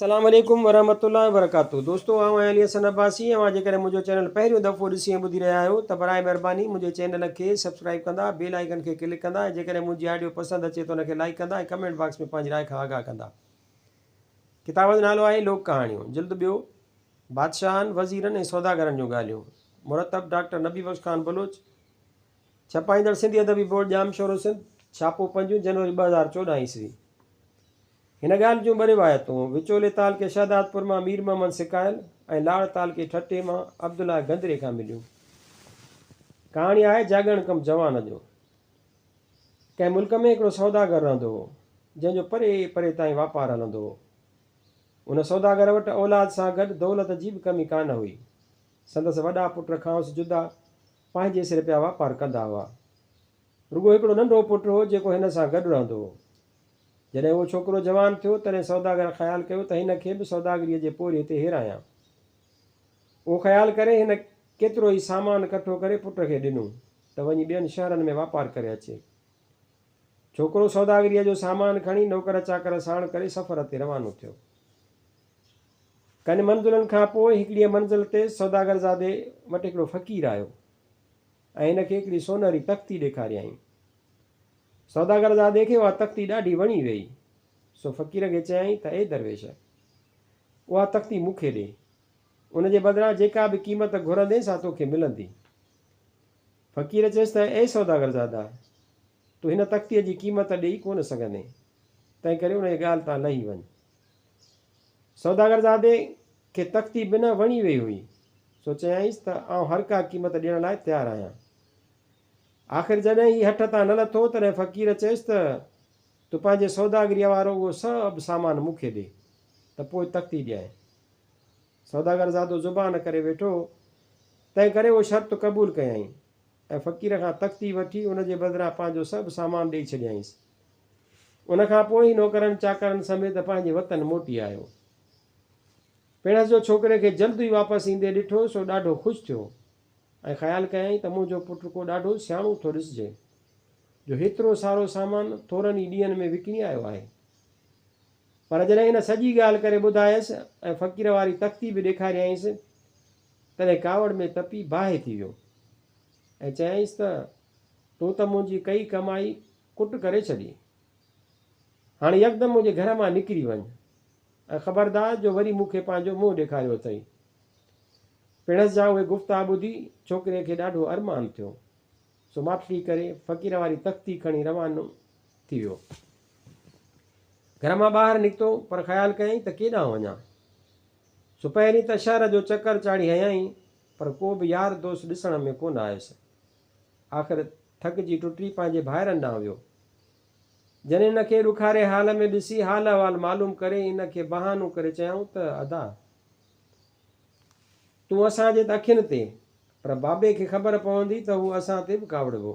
السلام عليڪم ورحمة الله وبرڪاته دوستو آئون آهيان علي حسن عباسي اوهان جيڪڏهن منهنجو چينل پهريون دفعو ڏسي ۽ ٻڌي رهيا آهيو ته برائي مهرباني منهنجي چينل کي سبسڪرائيب ڪندا بيل آئيڪن کي ڪلڪ ڪندا ۽ جيڪڏهن منهنجي آڊيو پسند اچي ته ان کي لائيڪ ڪندا ۽ ڪمينٽ باڪس ۾ پنهنجي راء کان آگاهه ڪندا ڪتاب جو نالو آهي لوڪ ڪهاڻيون جلد ٻيو بادشاهن وزيرن ۽ سوداگرن جون ڳالهيون مرتب ڊاڪٽر نبي بخش خان بلوچ ڇپائيندڙ سنڌي ادبي بورڊ ڄامشورو سنڌ ڇاپو پنجون جنوري 2014 عيسوي هن ڳالهه جون ٻه روايتون، وچولي تعلقي شهدادپور مان مير محمد سڪايل ۽ لاڙ تعلقي ٺٽي مان عبدالله گندري کان مليون. ڪهاڻي آهي جاڳڻ ڪم جوان جو. ڪنهن ملڪ ۾ هڪڙو سوداگر رهندو هو، جنهن جو پري پري تائين واپار هلندو هو. ان سوداگر وٽ اولاد سان گڏ دولت جي به ڪمي ڪانه هئي. سندس وڏا پٽ کانئس جدا پنهنجي سر پيا واپار ڪندا هئا. رڳو هڪڙو ننڍو پٽ هو، جيڪو هن سان گڏ رهندو هو. جڏهن اهو ڇوڪرو جوان ٿيو، تڏهن سوداگر خيال ڪيو ته هن کي به سوداگريء جي پورهيي تي هيرايان. اهو خيال ڪري هن ڪيترو ئي سامان ڪٺو ڪري پٽ کي ڏنو ته وڃي ٻين شهرن ۾ واپار ڪري اچي. ڇوڪرو سوداگريء جو سامان کڻي نوڪر چاڪر ساڻ ڪري سفر تي روانو ٿيو. ڪن منزلن کان پوء هڪڙيء منزل تي سوداگرزادي وٽ هڪڙو فقير آيو ۽ هن کي هڪڙي سونهري تختي ڏيکاريائين. سوداگر زادي کي اها تختي ڏاڍي وڻي ويئي، سو فقير کي چيائين ته اي درويش! اها تختي مون کي ڏي. ان جي بدران جيڪا به قيمت گهرندين سا توکي ملندي. فقير چيس ته اي سوداگر زاده! تون هن تختيء جي قيمت ڏيئي ڪونه سگهندين، تنهنڪري انهيء ڳالهه تان لهي وڃ. سوداگر زادي کي تختي بنهه وڻي ويئي هئي، سو چيائينس ته آئون هر ڪا قيمت ڏيڻ لاء تيار آهيان. آخر جڏهن هي هٺ تان نه لٿو، تڏهن فقير چيس ته، تون پنهنجي سوداگريء وارو اهو سڀ سامان مون کي ڏي، ته پوء تختي ڏيانء. سوداگر زادو زبان ڪري ويٺو، تنهن ڪري اهو شرط قبول ڪيائين ۽ فقير کان تختي وٺي ان جي بدران پنهنجو سڀ سامان ڏيئي ڇڏيائينس. ان کان پوء هي نوڪرن چاڪرن سميت پنهنجي وطن موٽي آيو. پڻهس جو ڇوڪري کي جلد ئي واپس ايندي ڏٺو، سو ڏاڍو خوش ٿيو. ۽ خيال ڪيائين ته منهنجو پٽ ڪو ڏاڍو سياڻو ٿو ڏسجي، جو هيترو سارو سامان ٿورن ئي ڏينهن ۾ وڪڻي آيو آهي. پر جڏهن هن سڄي ڳالهه ڪري ٻڌايس ۽ فقير واري تختي به ڏيکاريائينس، تڏهن ڪاوڙ ۾ تپي باهه ٿي ويو ۽ چيائينس ته تو ته منهنجي ڪئي ڪمائي ڪٽ ڪري ڇڏي. هاڻي يڪدم منهنجي گهر مان نڪري وڃ ۽ خبردار جو وري مون کي پنهنجو منهن ڏيکاريو اٿئي. پڻس جا اهي گفتا ٻڌي ڇوڪري کي ڏاڍو ارمان ٿيو، سو ماٺڙي ڪري فقير واري تختي کڻي روانو ٿي ويو. گهر مان ٻاهر نڪتو، پر خيال ڪيائين ته ڪيڏانهن وڃان؟ سو پهرين ته شهر جو چڪر چاڙهي هنيائين، پر ڪو به يار دوست ڏسڻ ۾ ڪونه آيس. آخر ٿڪجي ٽٽي پنهنجي ڀائرن ڏانهن ويو. جن هن کي ڏکاري حال ۾ ڏسي حال احوال معلوم ڪري هن کي بهانو ڪري چيائون ته ادا! تون اسان جي ته اکين تي، پر بابي کي خبر پوندي ته هو اسان تي به ڪاوڙبو.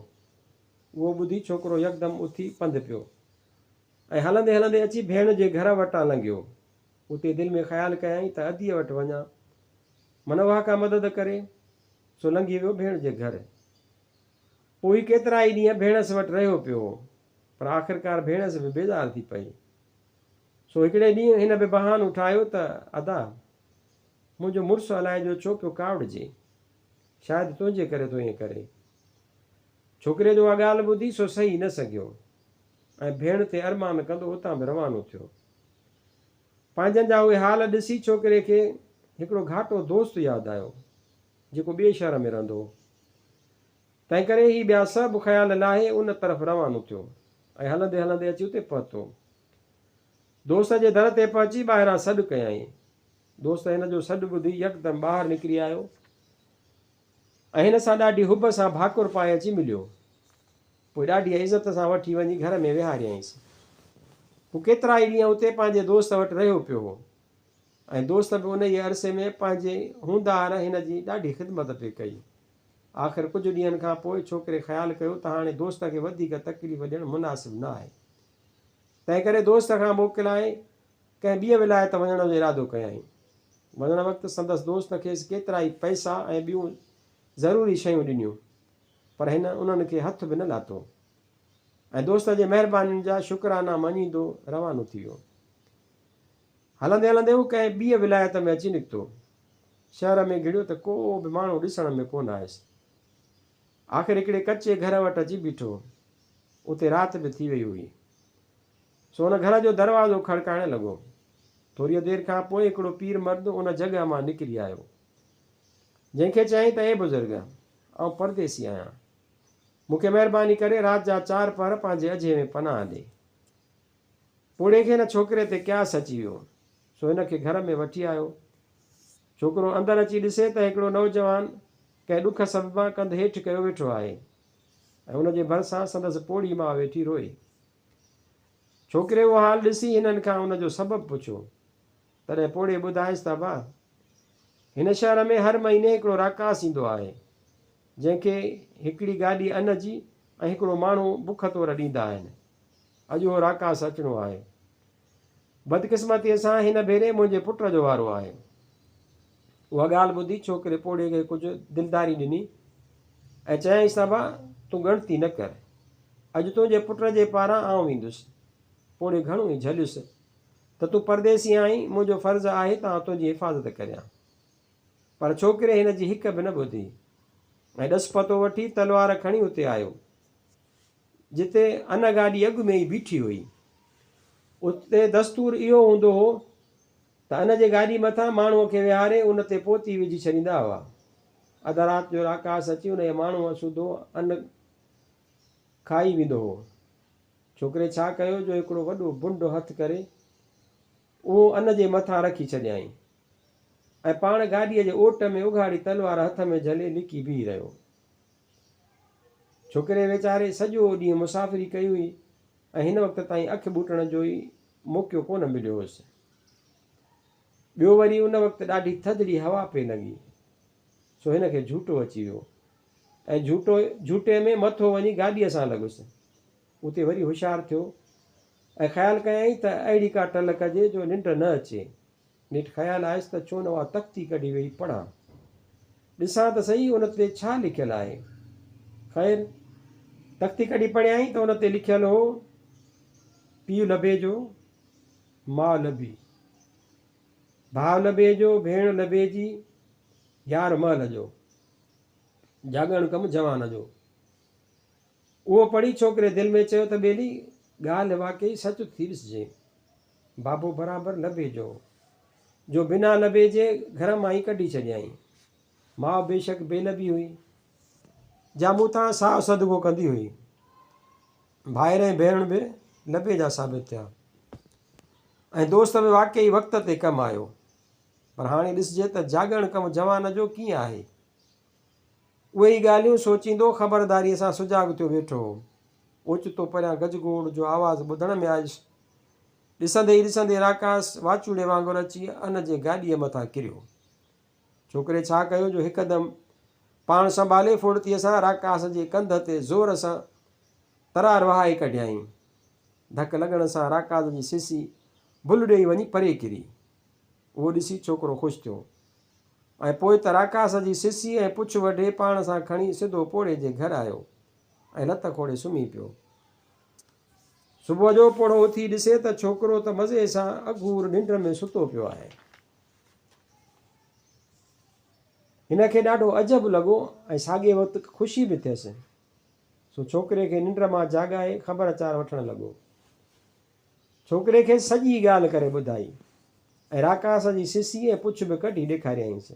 اهو ٻڌي ڇوڪرو يڪدم اٿي پنڌ پيو ۽ هلندي هلندي اچي ڀيڻ جي گهر وٽان لنگهيو. اتي دل ۾ خيال ڪيائين ته اديء وٽ وڃان، من اها ڪا مدد ڪري. سو لنگهي ويو ڀيڻ جي گهر. پوء هي ڪيترائي ڏينهن ڀيڻس وٽ رهيو پيو هو، پر آخرڪار ڀيڻس به بيزار ٿي پئي. سو هڪڙي ڏينهن هن به بهانو ٺاهيو ته، ادا! منهنجو مڙس الائي جو ڇو پيو ڪاوڙجي. شايد تنهنجي ڪري ٿو ائين ڪري. ڇوڪري جو اها ڳالهه ٻڌي سو سهي نه سگهيو ۽ ڀيڻ تي ارمان ڪندو اتان به روانو ٿيو. پنهنجن جا اهي حال ڏسي ڇوڪري کي هڪڙو گهاٽو دوست ياد آيو، جيڪو ٻئي شهر ۾ رهندو هو. تنهنڪري هي ٻيا سڀ خيال لاهي ان طرف روانو ٿيو ۽ هلندي هلندي اچي اتي پهتو. دوست جي در تي پهچي ٻاهران سڏ ڪيائين. دوست هن جو سڏ ٻڌي يڪدم ٻاهر نڪري آيو ۽ هن سان ڏاڍي حب سان ڀاڪر پائي اچي مليو. پوء ڏاڍيء عزت سان وٺي وڃي گهر ۾ ويهاريائينس. هو ڪيترائي ڏينهن اتي پنهنجي دوست وٽ رهيو پيو هو ۽ دوست به انهيء عرصي ۾ پنهنجي هوندار هن جي ڏاڍي خدمت پئي ڪئي. آخر ڪجهه ڏينهن کان پوء ڇوڪري خيال ڪيو ته هاڻي دوست کي وڌيڪ تڪليف ڏيڻ مناسب نه آهي. تنهنڪري دوست کان موڪلائي ڪنهن ٻيء ولايت وڃڻ جو ارادو ڪيائين. وڃڻ وقت سندس دوست کيس ڪيترائي پئسا ۽ ٻيون ضروري شيون ڏنيون، پر هن انهن کي هٿ به نه لاتو ۽ دوست جي مهربانين جا شڪرانا مڃيندو روانو ٿي ويو. هلندي هلندي هو ڪنهن ٻيء ولايت ۾ اچي نڪتو. شهر ۾ گهڙيو ته ڪو به ماڻهو ڏسڻ ۾ ڪونه آيس. آخر هڪڙي ڪچي گهر وٽ اچي بيٺو. اتي رات به ٿي وئي هئي. سو ان گهر جو دروازو کڙڪائڻ لڳو. ٿوريء دير کان پوء هڪڙو پير مرد ان جڳهه مان نڪري آيو. جنهن کي چيائين ته اي بزرگ! آئون پرديسي آهيان. مون کي مهرباني ڪري رات جا چار پهر پنهنجي اجهي ۾ پناهه ڏي. پوڙهي کي هن ڇوڪري تي قياس اچي ويو، سو هن کي گهر ۾ وٺي آيو. ڇوڪرو اندر اچي ڏسي ته هڪڙو نوجوان ڪنهن ڏک سببان ڪنڌ هيٺ ڪيو ويٺو آهي ۽ ان جي ڀرسان سندس پوڙهي ماء ويٺي روئي. ڇوڪري اهو حال ڏسي هنن کان ان جو سبب پڇيو. تڏهن پوڙهي ٻڌايس ته ابا! هن شهر ۾ هر مهيني هڪڙو راڪاس ايندو آهي، جنهن کي هڪڙي گاڏي ان جي ۽ هڪڙو ماڻهو بک طور ڏيندا آهن. اڄ اهو راڪاس اچڻو آهي. بدقسمتيء سان هن ڀيري منهنجي پٽ جو وارو آهي. اها ڳالهه ٻڌي ڇوڪري پوڙهي کي ڪجهه دلداري ڏني ۽ چيائينس ته ابا! تون ڳڻتي نه ڪر. اڄ تنهنجي پٽ جي پاران آئون ويندس. پوڙهي گهڻو ئي جهليس ته تون پرديسي آهين، منهنجو فرض آهي ته آئون تنهنجي حفاظت ڪريان. پر ڇوڪري هن جي هڪ به نه ٻڌي ۽ ڏس پتو وٺي تلوار کڻي اتي آيو. جتي ان گاڏي اڳ ۾ ئي بيٺي هئي. اتي دستور اهو هوندو هو ته ان جي گاڏي مٿان ماڻهوء کي ويهاري ان تي پوتي وجهي ڇڏيندا هئا. اڌ رات جو راڪاس اچي انهيء ماڻهوء سوڌو ان کائي ويندو هو. ڇوڪري ڇا ڪيو جو هڪڙو وڏو بنڊ هٿ ڪري اهو ان جي مٿان رکي ڇڏيائين ۽ پاڻ گاڏيء جي اوٽ ۾ اگهاڙي تلوار هٿ ۾ جهلي لڪي بيهي رهيو. ڇوڪري ويچاري سڄو ڏينهن مسافري ڪئي هئي ۽ هن وقت تائين اک ٻوٽڻ جو ئي موقعو ڪونه مليو هوس. ٻيو وري ان وقت ڏاڍي ٿڌڙي هوا پئي لڳي، سو هن کي جهوٽو اچي ويو ۽ جهوٽو جهوٽي ۾ مٿو وڃي گاڏيء سان لڳس. اتي وري هوشيار ٿيو ۽ خيال ڪيائين ته اهڙي ڪا ٽل ڪجي جو ننڊ نه اچي. نيٺ خيال آيس ته ڇو نه اها تختي ڪڍي ويهي پڙهان. ڏسان ته سهي ان تي ڇا لکيل آهي. خير، تختي ڪڍي پڙهيائين ته ان تي لکيل هو، پيء لڀي جو، ماء لڀي. ڀاء لڀي جو، ڀيڻ لڀي جي، يار مهل جو. جاڳڻ ڪم جوان جو. اهو پڙهي ڇوڪري دل ۾ چيو ته ٻيلي، ڳالهه واقعي سچ ٿي ڏسجي. بابو برابر لڀي جو هو، جو بنا لڀي جي گهر مان ئي ڪڍي ڇڏيائين. ماء بيشڪ بي لڀي هئي، جا مون تان ساهه صدقو ڪندي هئي. ڀائر ۽ ڀيڻ به لڀي جا ثابت ٿيا ۽ دوست به واقعي وقت تي ڪم آيو. پر هاڻي ڏسجي ته جاڳڻ ڪم جوان جو ڪيئن آهي. اهي ئي ڳالهيون سوچيندو خبرداريء سان سجاڳ ٿيو ويٺو هو. اوچتو پريان گجگوڙ جو آواز ٻڌڻ ۾ آيس. ڏسندي ئي ڏسندي راڪاس واچوڙي وانگر اچي ان جي گاڏيء مٿان ڪريو. ڇوڪري ڇا ڪيو جو هڪدم پاڻ سنڀالي ڦڙتيء سان راڪاس جي ڪنڌ تي زور سان ترار وهائي ڪڍيائين. ڌڪ لڳڻ سان راڪاس جي سسي ڀل ڏيئي وڃي پري ڪري. اهو ڏسي ڇوڪرو خوش ٿيو. ۽ پوء ته راڪاس جي سسي ۽ پڇ وڍي پاڻ سان کڻي سڌو پوڙهي جي گهر آيو ۽ لت کوڙي سمهي پيو. صبح جو پوڙهو اٿي ڏسي ته ڇوڪرو ته مزي سان اگهور ننڊ ۾ ستو پيو آهي. هن کي ڏاڍو عجب لڳو ۽ ساڳئي وقت خوشي به ٿيس. سو ڇوڪري کي ننڊ مان جاڳائي خبر چار وٺڻ لڳو. ڇوڪري کيس سڄي ڳالهه ڪري ٻڌائي ۽ راڪاس جي سسي ۽ پڇ به ڪڍي ڏيکاريائينس.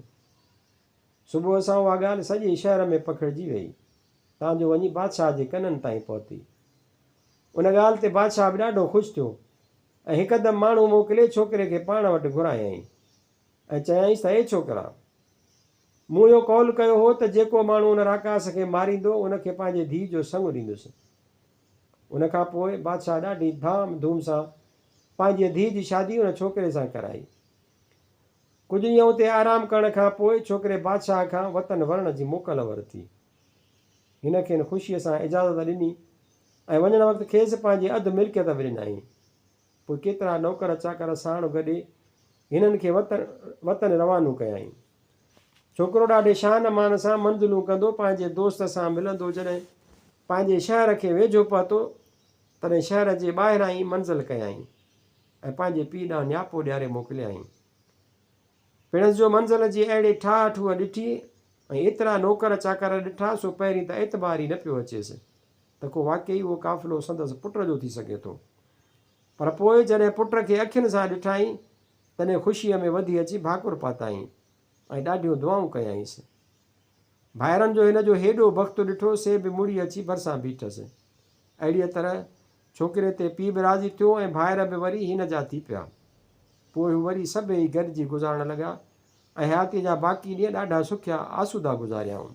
صبح سان اها ڳالهه سڄي شهر ۾ پکڙجي ويئي، تان جو وڃي بادشاهه جي ڪنن تائين پهتي. ان ڳالهه تي بادشاهه به ڏاڍو خوش ٿيو ۽ هڪدم ماڻهو موڪلي ڇوڪري کي پاڻ وٽ گهرايائين ۽ چيائينس ته اي ڇوڪرا! مون اهو قول ڪيو هو ته جيڪو ماڻهو ان راڪاس کي ماريندو، ان کي پنهنجي ڌيء جو سڱ ڏيندس. ان کان پوء بادشاهه ڏاڍي ڌام ڌوم سان پنهنجيء ڌيء جي شادي ان ڇوڪري سان ڪرائي. ڪجهه ڏينهن اتي آرام ڪرڻ کان پوء ڇوڪري بادشاهه کان وطن ورڻ جي موڪل ورتي. هن کين خوشيء سان اجازت ڏني ۽ وڃڻ وقت کيس پنهنجي اڌ ملڪيت به ڏنائين. پوء ڪيترا نوڪر چاڪر ساڻ گڏي هنن کي وطن روانو ڪيائين. ڇوڪرو ڏاڍي شان مان سان منزلون ڪندو پنهنجي دوست سان ملندو جڏهن پنهنجي شهر کي ويجهو پهتو تڏهن شهر جي ٻاهران ئي منزل ڪيائين. ۽ پنهنجي پيء ڏانهن نياپو ڏياري موڪليائين. پڻس جو منزل جي اهڙي ٺاهه ٺوهه ڏٺي ۽ ايترا نوڪر چاڪر ڏٺا سو پهرين ته اعتبار ئي نه پيو اچيس ته ڪو واقعي اهو قافلو سندس پٽ جو ٿي سگهي ٿو. پر پوء جڏهن پٽ کي اکين سان ڏٺائين تڏهن خوشيء ۾ وڌي اچي ڀاڪر پاتائين ۽ ڏاڍيون دعائون ڪيائينس. ڀائرن جو هن جو هيڏو بخت ڏٺو سي به مڙي اچي ڀرسان بيٺس. اهڙيء طرح ڇوڪري تي پيء به راضي ٿيو ۽ ڀائر به وري هن جا ٿي پيا. پوء هو وري سڀيئي گڏجي گذارڻ لڳا ۽ حياتيء جا باقي ڏينهن ڏاڍا سکيا آسودا گذاريائون.